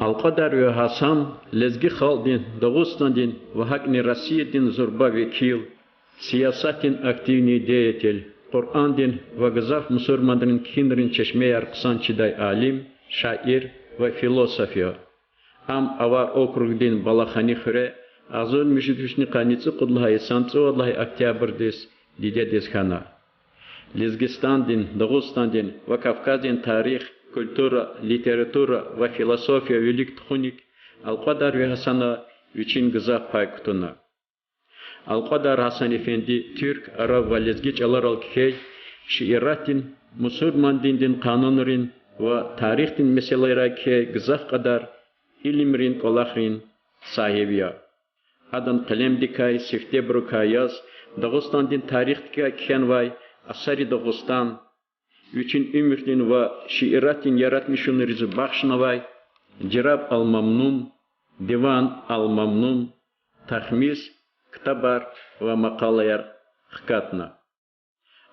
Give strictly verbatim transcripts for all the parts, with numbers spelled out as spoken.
Алкьвадарви Гьасан лезги халкьдин, Дагъустандин ва гьакӀни Россиядин зурба векил, сиясатдин активный деятель, Къуръандин ва гзаф мусурманрин кхьинрин чешмеяр хъсан чидай алим, шаир ва философ я. Ам Авар округдин Балахани хуьре агъзурни муьжуьд вишни къанни цӀукьуд лагьай йисан цӀувад лагьай октябрдиз дидедиз хьана. Лезгистандин, Дагъустандин ва Кавказдин тарих, культура, литература ва философия вилик тухуник Алкьвадарви Гьасана вичин гзаф пай кутуна. Алкьвадар Гьасан-эфенди туьрк, араб ва лезги чӀаларал кхьей шииратдин, мусурман диндин къанунрин ва тарихдин месэлайрай кхьей гзаф кьадар илимрин кӀвалахрин сагьиб я. Адан къелемдикай, сифтебурукай яз Дагъустандин тарихдикай кхьенвай Асари Дагъустан, вичин уьмуьрдин ва шииратдин яратмишунриз бахшнавай Жираб ал-Мамнун, Диван ал-Мамнун, Тахмис ктабар ва макъалаяр хкатна.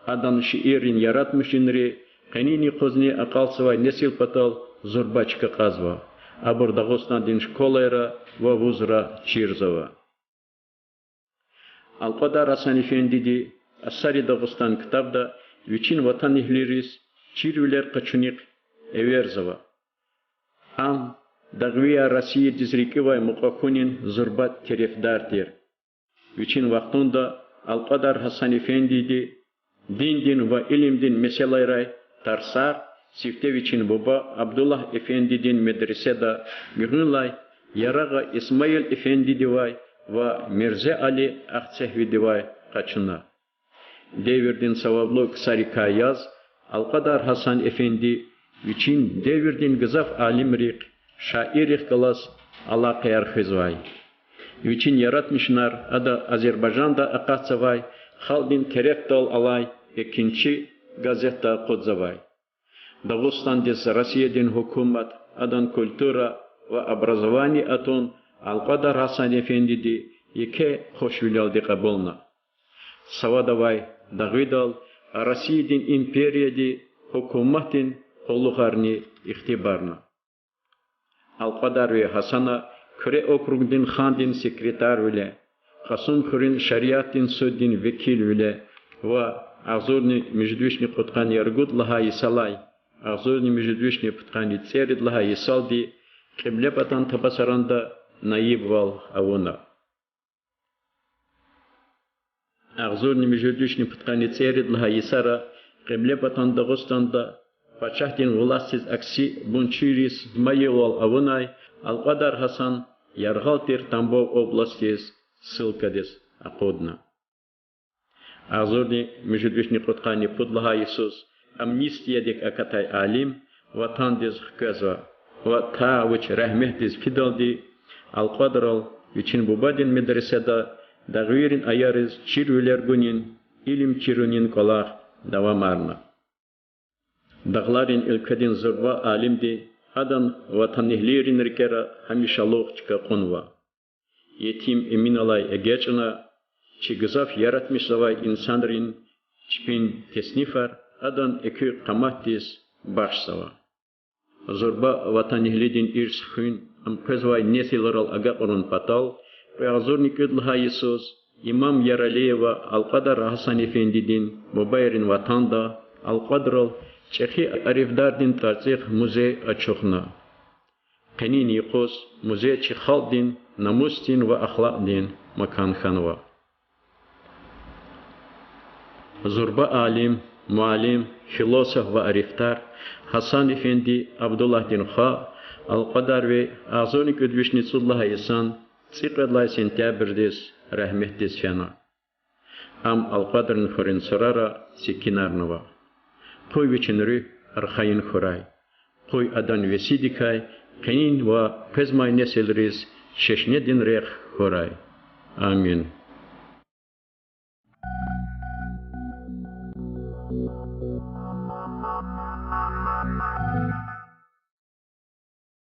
Адан шииррин яратмишунри къенин юкъузни акьалтзавай несил патал зурба чка кьазва. Абур Дагъустандин школайра ва вузра чирзава. Алкьвадар Гьасан-эфендиди Асари Дагъустан ктабда вичин ватанэгьлийриз чирвилер къачунихъ эверзава. Ам дагъвияр Россиядиз рикӀивай мукьва хьунин зурба терефдар тир. Вичин вахтунда Алкьвадар Гьасан-эфендиди диндин ва илимдин месэлайрай тарсар сифте вичин буба Абдуллагь-эфендидин медреседа гуьгъуьнлай Ярагъа Исмаил-эфендидивай ва Мирзе-Али Ахцегьвидивай къачуна. Девирдин саваблу ксарикай яз Алкьвадар Гьасан-эфенди вичин девирдин гзаф алимрихъ, шаиррихъ галаз алакъаяр хуьзвай. Вичин яратмишунар ада Азербайжанда акъатзавай халкьдин терефдал алай Экинчи газетда акъудзавай. Дагъустандиз Россиядин гьукумат адан культура ва образование атун Алкьвадар Гьасан-эфендиди еке хушвилелди кьабулна. Савадавай дагъвидал Россиядин империяди гьукуматдин къуллугъарни ихтибарна. Алкьвадарви Гьасана Куьре округдин хандин секретарвиле, Кьасумхуьруьн шариатдин суддин векилвиле ва агъзурни муьжуьд вишни кьудкъанни яргуд лагьай йисалай агъзурни муьжуьд вишни пудкъанни цӀерид лагьай йисалди Кьиблепатан Табасаранда наибвал авуна. Агъзурни муьжуьд вишни пудкъанни цӀерид лагьай йисара Кьиблепатан Дагъустанда пачагьдин властдиз акси бунчийриз майилвал авунай Алкьвадар Гьасан яргъал тир Тамбов областдиз ссылкадиз акъудна. Агъзурни муьжуьд вишни кьудкъанни пуд лагьай йисуз амнистиядик акатай алим ватандиз хквезва ва та вуч рагьметдиз фидалди Алкьвадрал вичин бубадин медреседа дагъвийрин аяриз чирвилер гунин, илим чирунин кӀвалах давамарна. Дагъларин уьлкведин зурба алимди адан ватанэгьлийрин рикӀера гьамишалугъ чка кьунва. Етим Эминалай эгечӀна, чи гзаф яратмишзавай инсанрин чпин теснифар адан экуь къаматдиз бахшзава. Зурба ватанэгьлидин ирс хуьн, ам къвезвай несилрал агакьарун патал, кьве агъзурни кӀуьд лагьай йисуз имам Яралиева Алкьвадар Гьасан-эфендидин бубайрин ватанда Алкьвадрал чӀехи арифдардин тӀварцӀихъ музей ачухна. Къенин юкъуз музей чи халкьдин намусдин ва ахлакьдин макан хьанва. Зурба алим, муаллим, философ ва арифдар Гьасан-эфенди Абдуллагьдин хва Алкьвадарви агъзурни кӀуьд вишни цӀуд лагьай йисан цӀикьвед лагьай сентябрдиз рагьметдиз фена. Ам Алкьвадрин хуьруьн сурара секинарнава. Къуй вичин руьгь архайин хьурай. Къуй адан весидикай къенин ва къвезмай несилриз чешнедин рехъ хьурай. Амин.